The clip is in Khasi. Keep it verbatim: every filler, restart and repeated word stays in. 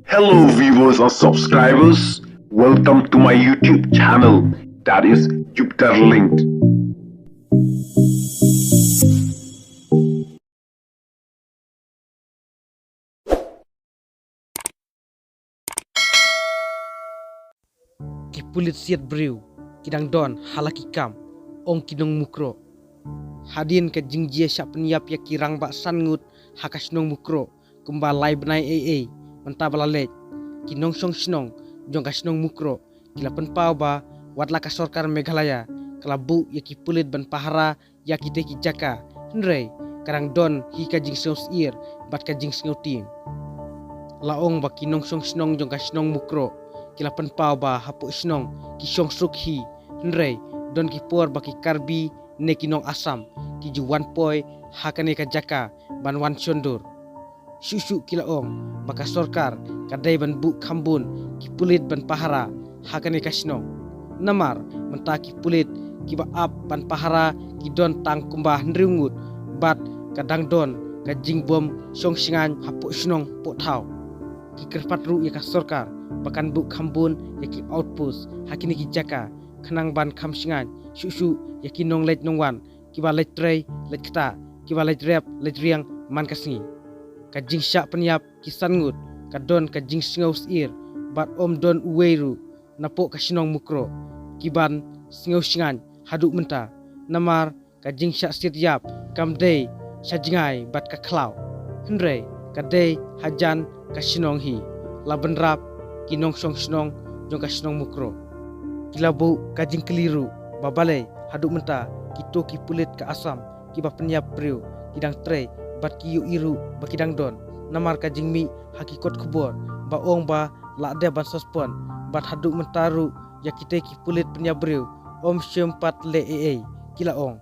Hello viewers and subscribers, welcome to my YouTube channel, that is Jupiter Linked. Ki pulit siat briew ki dang don ha la ki kam, ong ki nong Mukroh. Hadien ka jingjia shah pynïap ïa ki rangbah san ngut ha ka shnong Mukroh kumba lai bnai ei ei mynta ba la leit, ki nongshong shnong jong ka shnong Mukroh ki la pynpaw ba wat la ka sorkar Meghalaya ka la buh ïa ki pulit ban pahara ïa kitei ki jaka, hynrei ka dang don hi ka jingsngew syier bad ka jingsngew tieng. La ong ba ki nongshong shnong jong ka shnong Mukroh ki la pynpaw ba hapoh shnong ki shong suk hi, hynrei don ki por ba ki Karbi ne ki nong Assam ki ju wan poi ha kane ka jaka ban wan shon dur. Shuh shuh ki la ong ba ka sorkar ka dei ban buh kham bun ki pulit ban pahara ha kane ka shnong. Namar mynta ki pulit kiba ap ban pahara ki don tang kumba hynriew ngut bad ka dang don ka jingbym shong shngaiñ hapoh shnong poh thaw. Ki kyrpad ruh ïa ka sorkar ba kan buh kham bun ïa ki outpost ha kine ki jaka khnang ban kham shngaiñ shuh shuh ïa ki nongleit nongwan kiba leit trei leit ktah, kiba leit rep leit riang man ka sngi. Ka jingshah pynïap ki san ngut ka don ka jingsngew syier bad ym don uwei ruh napoh ka shnong Mukroh kiban sngew shngaiñ haduh mynta. Namar ka jingshah siat ïap kam dei sha jngai bad ka khlaw, hynrei ka dei hajan ka shnong hi, la bynrap ki nongshong shnong jong ka shnong Mukroh. Ki la buh ka jingkylli ruh ba balei haduh mynta kito ki pulit ka Assam kiba pynïap briew ki dang trei bad ki ïohi ruh ba ki dang don. Namar ka jingmih ha ki kot khubor ba ong ba la dep ban suspend bad haduh mynta ruh ïa kitei ki pulit pynïap briew ym shym pat leh ei ei, ki la ong.